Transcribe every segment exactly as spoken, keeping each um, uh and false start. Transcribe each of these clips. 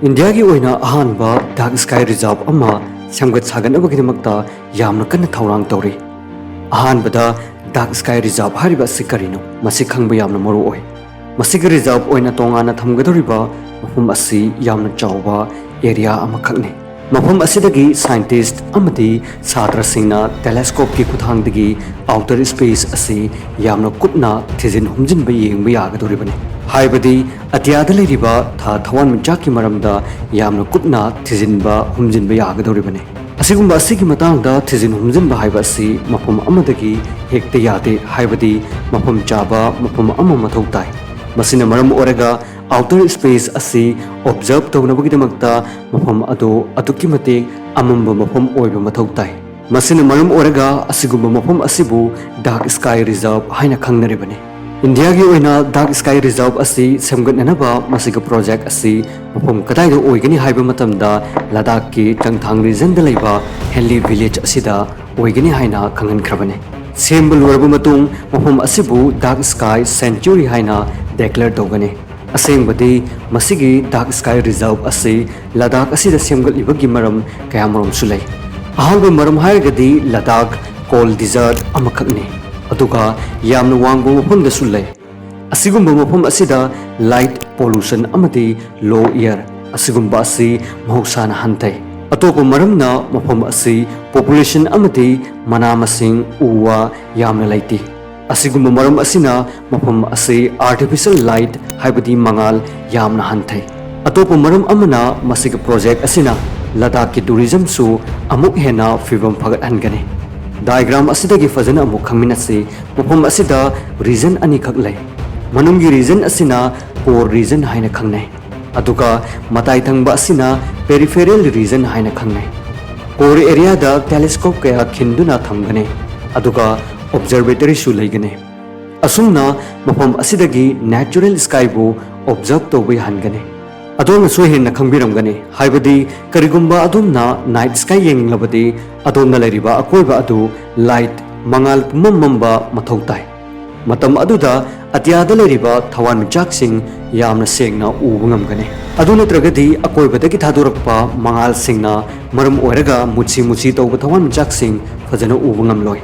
ꯏꯟꯗꯤꯌꯥꯒꯤ ꯑꯣꯏꯅ ꯑꯍꯥꯟꯕ ꯗꯥꯔꯛ ꯁ꯭ꯀꯥꯏ ꯔꯤꯖꯥꯔꯚ ꯑꯃ ꯁꯦꯝꯒꯠ ꯁꯥꯒꯠꯅꯕꯒꯤꯗꯃꯛꯇ ꯌꯥꯝꯅ ꯀꯟꯅ ꯊꯧꯔꯥꯡ ꯇꯧꯔꯤ꯫ ꯑꯍꯥꯟꯕꯗ, ꯗꯥꯔꯛ ꯁ꯭ꯀꯥꯏ ꯔꯤꯖꯥꯔꯚ ꯍꯥꯏꯔꯤꯕ ꯑꯁꯤ ꯀꯔꯤꯅꯣ? ꯃꯁꯤ ꯈꯪꯕ ꯌꯥꯝꯅ ꯃꯔꯨ ꯑꯣꯏ꯫ ꯃꯁꯤꯒꯤ ꯔꯤꯖꯥꯔꯚ ꯑꯣꯏꯅ ꯇꯣꯉꯥꯟꯅ ꯊꯝꯒꯗꯧꯔꯤꯕ ꯃꯐꯝ ꯑꯁꯤ ꯌꯥꯝꯅ ꯆꯥꯎꯕ ꯑꯦꯔꯤꯌꯥ ꯑꯃꯈꯛꯅꯤ꯫ ꯃꯐꯝ ꯑꯁꯤꯗꯒꯤ ꯁꯥꯏꯟꯇꯤꯁ꯭ꯠ ꯑꯃꯗꯤ ꯁꯥꯇ꯭ꯔꯁꯤꯡꯅ ꯇꯦꯂꯦꯁꯀꯣꯞꯀꯤ ꯈꯨꯠꯊꯥꯡꯗꯒꯤ ꯑꯥꯎꯇꯔ ꯁ꯭ꯄꯦꯁ ꯑꯁꯤ ꯌꯥꯝꯅ ꯀꯨꯞꯅ ꯊꯤꯖꯤꯟ ꯍꯨꯝꯖꯤꯟꯕ ꯌꯦꯡꯕ ꯌꯥꯒꯗꯧꯔꯤꯕꯅꯤ꯫ ꯍꯥꯏꯕꯗꯤ, ꯑꯇꯤꯌꯥꯗ ꯂꯩꯔꯤꯕ ꯊꯥ ꯊꯋꯥꯟꯃꯤꯆꯥꯛꯀꯤ ꯃꯔꯝꯗ ꯌꯥꯝꯅ ꯀꯨꯞꯅ ꯊꯤꯖꯤꯟꯕ ꯍꯨꯝꯖꯤꯟꯕ ꯌꯥꯒꯗꯧꯔꯤꯕꯅꯤ꯫ ꯑꯁꯤꯒꯨꯝꯕ ꯑꯁꯤꯒꯤ ꯃꯇꯥꯡꯗ ꯊꯤꯖꯤꯟ ꯍꯨꯝꯖꯤꯟꯕ ꯍꯥꯏꯕ ꯑꯁꯤ ꯃꯐꯝ ꯑꯃꯗꯒꯤ ꯍꯦꯛꯇ ꯌꯥꯗꯦ, ꯍꯥꯏꯕꯗꯤ ꯃꯐꯝ ꯆꯥꯕ ꯃꯐꯝ ꯑꯃ ꯃꯊꯧ ꯇꯥꯏ꯫ ꯃꯁꯤꯅ ꯃꯔꯝ ꯑꯣꯏꯔꯒ ꯑꯥꯎꯇꯔ ꯁ꯭ꯄꯦꯁ ꯑꯁꯤ ꯑꯣꯕꯖꯔꯚ ꯇꯧꯅꯕꯒꯤꯗꯃꯛꯇ ꯃꯐꯝ ꯑꯗꯨ ꯑꯗꯨꯛꯀꯤ ꯃꯇꯤꯛ ꯑꯃꯝꯕ ꯃꯐꯝ ꯑꯣꯏꯕ ꯃꯊꯧ ꯇꯥꯏ꯫ ꯃꯁꯤꯅ ꯃꯔꯝ ꯑꯣꯏꯔꯒ ꯑꯁꯤꯒꯨꯝꯕ ꯃꯐꯝ ꯑꯁꯤꯕꯨ ꯗꯥꯔꯛ ꯁ꯭ꯀꯥꯏ ꯔꯤꯖꯥꯔꯚ ꯍꯥꯏꯅ ꯈꯪꯅꯔꯤꯕꯅꯤ꯫ ꯏꯟꯗꯤꯌꯥꯒꯤ ꯑꯣꯏꯅ ꯗꯥꯔꯛ ꯁ꯭ꯀꯥꯏ ꯔꯤꯖꯥꯔꯚ ꯑꯁꯤ ꯁꯦꯝꯒꯠꯅꯅꯕ ꯃꯁꯤꯒꯤ ꯄ꯭ꯔꯣꯖꯦꯛ ꯑꯁꯤ ꯃꯐꯝ ꯀꯗꯥꯏꯗ ꯑꯣꯏꯒꯅꯤ ꯍꯥꯏꯕ ꯃꯇꯝꯗ, ꯂꯗꯥꯈꯀꯤ ꯆꯪꯊꯥꯡ ꯔꯤꯖꯟꯗ ꯂꯩꯕ ꯍꯦꯟꯂꯤ ꯚꯤꯂꯦꯖ ꯑꯁꯤꯗ ꯑꯣꯏꯒꯅꯤ ꯍꯥꯏꯅ ꯈꯪꯍꯟꯈ꯭ꯔꯕꯅꯤ꯫ ꯁꯦꯝꯕ ꯂꯣꯏꯔꯕ ꯃꯇꯨꯡ ꯃꯐꯝ ꯑꯁꯤꯕꯨ ꯗꯥꯔꯛ ꯁ꯭ꯀꯥꯏ ꯁꯦꯡꯆꯨꯔꯤ ꯍꯥꯏꯅ ꯗꯤꯀ꯭ꯂꯦꯌꯔ ꯇꯧꯒꯅꯤ꯫ ꯑꯁꯦꯡꯕꯗꯤ, ꯃꯁꯤꯒꯤ ꯗꯥꯔꯛ ꯁ꯭ꯀꯥꯏ ꯔꯤꯖꯥꯔꯚ ꯑꯁꯤ ꯂꯗꯥꯈ ꯑꯁꯤꯗ ꯁꯦꯝꯒꯠꯂꯤꯕꯒꯤ ꯃꯔꯝ ꯀꯌꯥꯃꯔꯨꯝꯁꯨ ꯂꯩ꯫ ꯑꯍꯥꯟꯕ ꯃꯔꯝ ꯍꯥꯏꯔꯒꯗꯤ ꯂꯗꯥꯈ ꯀꯣꯜ ꯗꯤꯖꯔꯠ ꯑꯃꯈꯛꯅꯤ, ꯑꯗꯨꯒ ꯌꯥꯝꯅ ꯋꯥꯡꯕ ꯃꯐꯝꯗꯁꯨ ꯂꯩ꯫ ꯑꯁꯤꯒꯨꯝꯕ ꯃꯐꯝ ꯑꯁꯤꯗ ꯂꯥꯏꯠ ꯄꯣꯂꯨꯁꯟ ꯑꯃꯗꯤ ꯂꯣ ꯏꯌꯔ ꯑꯁꯤꯒꯨꯝꯕ ꯑꯁꯤ ꯃꯍꯧꯁꯥꯅ ꯍꯟꯊꯩ꯫ ꯑꯇꯣꯞꯄ ꯃꯔꯝꯅ ꯃꯐꯝ ꯑꯁꯤ ꯄꯣꯄꯨꯂꯦꯁꯟ ꯑꯃꯗꯤ ꯃꯅꯥ ꯃꯁꯤꯡ, ꯎ ꯋꯥ ꯌꯥꯝꯅ ꯂꯩꯇꯦ꯫ ꯑꯁꯤꯒꯨꯝꯕ ꯃꯔꯝ ꯑꯁꯤꯅ ꯃꯐꯝ ꯑꯁꯤ ꯑꯥꯔꯇꯤꯐꯤꯁꯤꯌꯦꯜ ꯂꯥꯏꯠ, ꯍꯥꯏꯕꯗꯤ ꯃꯉꯥꯜ, ꯌꯥꯝꯅ ꯍꯟꯊꯩ꯫ ꯑꯇꯣꯞꯄ ꯃꯔꯝ ꯑꯃꯅ, ꯃꯁꯤꯒꯤ ꯄ꯭ꯔꯣꯖꯦꯛ ꯑꯁꯤꯅ ꯂꯗꯥꯈꯀꯤ ꯇꯨꯔꯤꯖꯝꯁꯨ ꯑꯃꯨꯛ ꯍꯦꯟꯅ ꯐꯤꯕꯝ ꯐꯒꯠꯍꯟꯒꯅꯤ꯫ ꯗꯥꯏꯒ꯭ꯔꯥꯝ ꯑꯁꯤꯗꯒꯤ ꯐꯖꯅ ꯑꯃꯨꯛ ꯈꯪꯃꯤꯟꯅꯁꯤ꯫ ꯃꯐꯝ ꯑꯁꯤꯗ ꯔꯤꯖꯟ ꯑꯅꯤꯈꯛ ꯂꯩ꯫ ꯃꯅꯨꯡꯒꯤ ꯔꯤꯖꯟ ꯑꯁꯤꯅ ꯀꯣꯔ ꯔꯤꯖꯟ ꯍꯥꯏꯅ ꯈꯪꯅꯩ, ꯑꯗꯨꯒ ꯃꯇꯥꯏ ꯊꯪꯕ ꯑꯁꯤꯅ ꯄꯦꯔꯤꯐꯦꯔꯦꯜ ꯔꯤꯖꯟ ꯍꯥꯏꯅ ꯈꯪꯅꯩ꯫ ꯀꯣꯔ ꯑꯦꯔꯤꯌꯥꯗ ꯇꯦꯂꯦꯁꯀꯣꯞ ꯀꯌꯥ ꯈꯤꯟꯗꯨꯅ ꯊꯝꯒꯅꯤ, ꯑꯗꯨꯒ ꯑꯣꯕꯖꯔꯕꯦꯇꯔꯤꯁꯨ ꯂꯩꯒꯅꯤ꯫ ꯑꯁꯨꯝꯅ ꯃꯐꯝ ꯑꯁꯤꯗꯒꯤ ꯅꯦꯆꯔꯦꯜ ꯁ꯭ꯀꯥꯏꯕꯨ ꯑꯣꯕꯖꯔꯕ ꯇꯧꯕ ꯌꯥꯍꯟꯒꯅꯤ꯫ ꯑꯗꯣꯝꯅꯁꯨ ꯍꯦꯟꯅ ꯈꯪꯕꯤꯔꯝꯒꯅꯤ, ꯍꯥꯏꯕꯗꯤ ꯀꯔꯤꯒꯨꯝꯕ ꯑꯗꯣꯝꯅ ꯅꯥꯏꯠ ꯁ꯭ꯀꯥꯏ ꯌꯦꯡꯅꯤꯡꯂꯕꯗꯤ, ꯑꯗꯣꯝꯅ ꯂꯩꯔꯤꯕ ꯑꯀꯣꯏꯕ ꯑꯗꯨ ꯂꯥꯏꯠ, ꯃꯉꯥꯜ ꯄꯨꯝꯃꯝ ꯃꯝꯕ ꯃꯊꯧ ꯇꯥꯏ꯫ ꯃꯇꯝ ꯑꯗꯨꯗ ꯑꯇꯤꯌꯥꯗ ꯂꯩꯔꯤꯕ ꯊꯋꯥꯟꯃꯤꯆꯥꯛꯁꯤꯡ ꯌꯥꯝꯅ ꯁꯦꯡꯅ ꯎꯕ ꯉꯝꯒꯅꯤ꯫ ꯑꯗꯨ ꯅꯠꯇ꯭ꯔꯒꯗꯤ ꯑꯀꯣꯏꯕꯗꯒꯤ ꯊꯥꯗꯣꯔꯛꯄ ꯃꯉꯥꯜꯁꯤꯡꯅ ꯃꯔꯝ ꯑꯣꯏꯔꯒ ꯃꯨꯠꯁꯤ ꯃꯨꯠꯁꯤ ꯇꯧꯕ ꯊꯋꯥꯟꯃꯤꯆꯥꯛꯁꯤꯡ ꯐꯖꯅ ꯎꯕ ꯉꯝꯂꯣꯏ꯫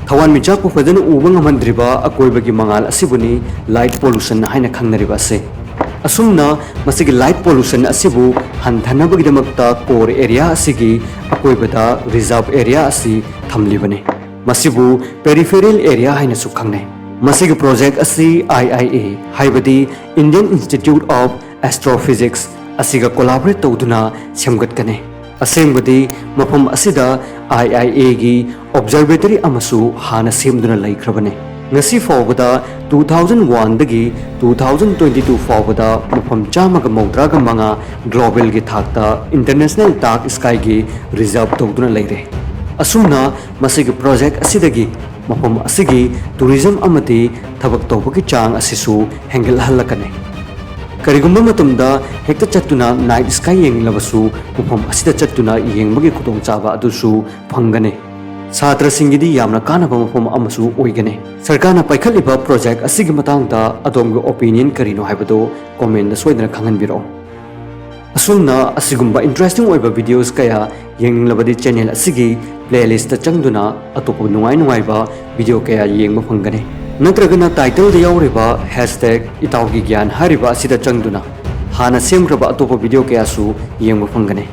ꯊꯋꯥꯟꯃꯤꯆꯥꯛꯄꯨ ꯐꯖꯅ ꯎꯕ ꯉꯝꯍꯟꯗ꯭ꯔꯤꯕ ꯑꯀꯣꯏꯕꯒꯤ ꯃꯉꯥꯜ ꯑꯁꯤꯕꯨꯅꯤ light pollution ꯍꯥꯏꯅ ꯈꯪꯅꯔꯤꯕ ꯑꯁꯤ꯫ ꯑꯁꯨꯝꯅ ꯃꯁꯤꯒꯤ light pollution ꯑꯁꯤꯕꯨ ꯍꯟꯊꯅꯕꯒꯤꯗꯃꯛꯇ core area ꯑꯁꯤꯒꯤ ꯑꯀꯣꯏꯕꯗ reserve area ꯑꯁꯤ ꯊꯝꯂꯤꯕꯅꯤ꯫ ꯃꯁꯤꯕꯨ peripheral area ꯍꯥꯏꯅꯁꯨ ꯈꯪꯅꯩ꯫ ꯃꯁꯤꯒꯤ project ꯑꯁꯤ I I A, ꯍꯥꯏꯕꯗꯤ Indian Institute of Astrophysics ꯑꯁꯤꯒ collaborate ꯇꯧꯗꯨꯅ ꯁꯦꯝꯒꯠꯀꯅꯤ꯫ ꯑꯁꯦꯡꯕꯗꯤ ꯃꯐꯝ ꯑꯁꯤꯗ I I A ꯒꯤ observatory ꯑꯃꯁꯨ ꯍꯥꯟꯅ ꯁꯦꯝꯗꯨꯅ ꯂꯩꯈ꯭ꯔꯕꯅꯤ꯫ ꯉꯁꯤ ꯐꯥꯎꯕꯗ two thousand one ꯗꯒꯤ two thousand twenty two ꯐꯥꯎꯕꯗ ꯃꯐꯝ ꯆꯥꯝꯃꯒ ꯃꯧꯗ꯭ꯔꯥꯒ ꯃꯉꯥ global ꯒꯤ ꯊꯥꯛꯇ international dark sky ꯒꯤ reserve ꯇꯧꯗꯨꯅ ꯂꯩꯔꯦ꯫ ꯑꯁꯨꯝꯅ ꯃꯁꯤꯒꯤ project ꯑꯁꯤꯗꯒꯤ ꯃꯐꯝ ꯑꯁꯤꯒꯤ tourism ꯑꯃꯗꯤ ꯊꯕꯛ ꯇꯧꯕꯒꯤ ꯆꯥꯡ ꯑꯁꯤꯁꯨ ꯍꯦꯟꯒꯠꯍꯜꯂꯛꯀꯅꯤ꯫ ꯀꯔꯤꯒꯨꯝꯕ ꯃꯇꯝꯗ ꯍꯦꯛꯇ ꯆꯠꯇꯨꯅ night sky ꯌꯦꯡꯂꯕꯁꯨ ꯃꯐꯝ ꯑꯁꯤꯗ ꯆꯠꯇꯨꯅ ꯌꯦꯡꯕꯒꯤ ꯈꯨꯗꯣꯡꯆꯥꯕ ꯑꯗꯨꯁꯨ ꯐꯪꯒꯅꯤ꯫ ꯁꯥꯇ꯭ꯔꯁꯤꯡꯒꯤꯗꯤ ꯌꯥꯝꯅ ꯀꯥꯟꯅꯕ ꯃꯐꯝ ꯑꯃꯁꯨ ꯑꯣꯏꯒꯅꯤ꯫ ꯁꯔꯀꯥꯔꯅ ꯄꯥꯏꯈꯠꯂꯤꯕ project ꯑꯁꯤꯒꯤ ꯃꯇꯥꯡꯗ ꯑꯗꯣꯝꯒꯤ opinion ꯀꯔꯤꯅꯣ ꯍꯥꯏꯕꯗꯨ comment ꯗ ꯁꯣꯏꯗꯅ ꯈꯪꯍꯟꯕꯤꯔꯛꯎ꯫ ꯑꯁꯨꯝꯅ ꯑꯁꯤꯒꯨꯝꯕ interesting ꯑꯣꯏꯕ videos ꯀꯌꯥ ꯌꯦꯡꯅꯤꯡꯂꯕꯗꯤ channel ꯑꯁꯤꯒꯤ playlist ꯇ ꯆꯪꯗꯨꯅ ꯑꯇꯣꯞꯄ ꯅꯨꯡꯉꯥꯏ ꯅꯨꯡꯉꯥꯏꯕ video ꯀꯌꯥ ꯌꯦꯡꯕ ꯐꯪꯒꯅꯤ꯫ ꯅꯠꯇ꯭ꯔꯒꯅ title ꯗ ꯌꯥꯎꯔꯤꯕ hashtag ꯏꯇꯥꯎꯒꯤ ꯒ꯭ꯌꯥꯟ ꯍꯥꯏꯔꯤꯕ ꯑꯁꯤꯗ ꯆꯪꯗꯨꯅ ꯍꯥꯟꯅ ꯁꯦꯝꯈ꯭ꯔꯕ ꯑꯇꯣꯞꯄ video ꯀꯌꯥꯁꯨ ꯌꯦꯡꯕ ꯐꯪꯒꯅꯤ꯫